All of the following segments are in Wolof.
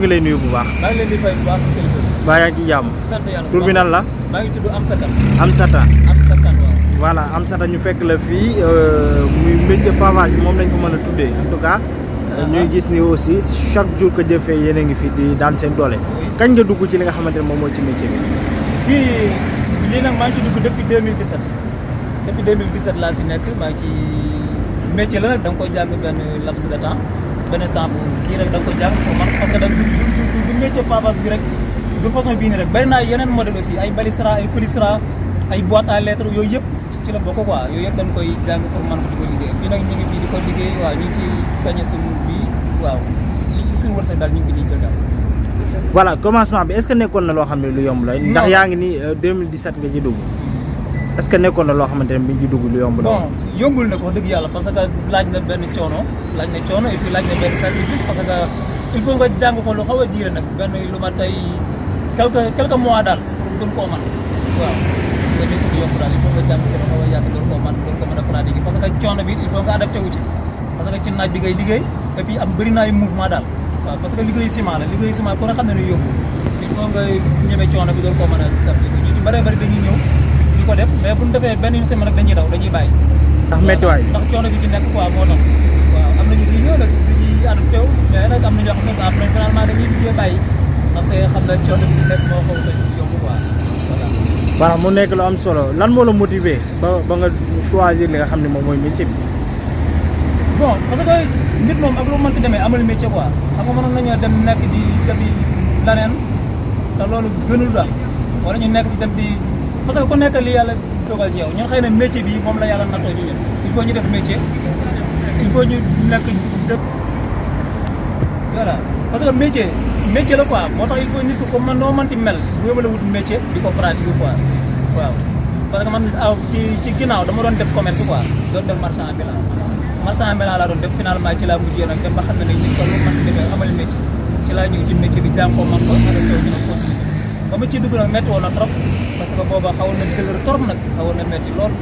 ngi lay nuyu bu baax. maa ngi leen di fay bu baax si téléphone bi. baa yaa ngi ci jàmm. sant yàlla bu tur bi baax. nan la. maa ngi tudd Amsata. Amsata. Amsata waaw. voilà Amsata ñu fekk la fii muy métier pavage bi moom lañ ko mën a tuddee en tout cas. ñuy gis ni aussi chaque jour que jëfee yéen a ngi fi di daan seen doole. kañ nga dugg ci li nga xamante ne moom mooy ci métier bi. fii lii nag maa ngi ci dugg depuis 2017 depuis 2017 laa si nekk maa ngi ci métier la nag da nga koy jàng benn laps de temps benn temps bu kii rek da nga koy jàng pour man parce que da du métier pavage bi rek de façon bii nii rek bari naa yeneen modèle aussi ay balistra ay polistra ay boîte à lettres yooyu yëpp ci la bokk quoi yooyu yëpp dañ koy jàng pour man ko di ko liggéey fii nag ñu ngi fii di ko liggéey waaw ñu ngi ci gagné suñu vie waaw li ci suñu wërsëg daal ñu ngi ko ciy jël daal. voilà commencement bi est-ce que nekkoon na loo xam ne lu yomb la. ndax yaa ngi ni 2017 nga ci dugg. est-ce que nekkoon na loo xamante ne bi ñu ci dugg lu yomb la. bon yombul nag wax dëgg yàlla parce que laaj na benn coono et puis laaj na benn sacrifice parce que il faut nga jàng ko lu xaw a diire nag benn lu ma tey quelques mois daal pour gën koo mën waaw. parce que nit ku yomb daal il faut nga jàng ko lu xaw a yàgg gën koo mën gën ko mën a pratiquer parce que coono bi il faut nga adapté wu ci parce que ci naaj bi ngay liggéey et puis am bëri na ay mouvement daal waaw parce que liggéeyu ciment la liggéeyu ciment ku ne xam ne ne yóbbu il faut nga ñeme coono bi doon koo mën a def ñu ci bëree bëri dañuy ñëw di ko def mais bu ñu defee benn semaine rek dañuy daw dañuy bàyyi. ndax méttiwaay ndax coono bi ci nekk quoi moo tax waaw am na ñu ciy ñëw nag di ci adapté wu mais nag am na ñoo xam ne après finalement dañuy mujjee bàyyi ndaxte xam na coono bi ci nekk moo xaw a yomb quoi voilà. voilà mu nekk lu am solo lan moo la motiver ba nga choisir li nga xam ne moom mooy métier bi. bon parce que nit moom ak lu mu mënti demee amal métier quoi xam nga mënoon nañoo dem nekk di defi leneen te loolu gënul daal wala ñu nekk di dem di parce que ku nekk li yàlla dogal ci yow ñun xëy na métier bi moom la yàlla nattoo ci ñun il faut ñu def métier il faut ñu nekk dëkk voilà parce que métier la quoi moo tax il faut nit ko comme man noo mënti mel bu yóbbu la wut métier di ko pratiquer quoi waaw parce que man aw ci ginnaaw dama doon def commerce quoi doon def marchand ambulant laa doon def finalement ci laa mujjee nag dem ba xam ne nag nit ko lu mën defee amal métier ci laa ñëw ci métier bi jàng ko man ko mën a taw ñu nag continuer ba ma ciy dugg nag métti woon na trop parce que booba xawoon na dëgër trop nag xawoon na métti lool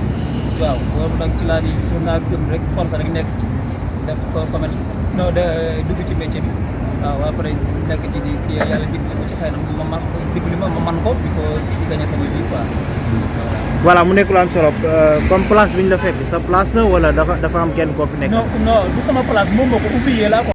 waaw boobu nag ci laa di pour naa gëm rek force rek nekk ci def ko commerce non de dugg ci métier bi waaw après nekk ci di yàlla dimbali ma ci xëy na ma man ko di ko ci gagné sama vie quoi. voilà mu nekk lu am solo comme place bi ñu la fekk sa place la wala dafa am kenn koo fi nekk. non du sama place moom moo ko ouvrier laa quoi.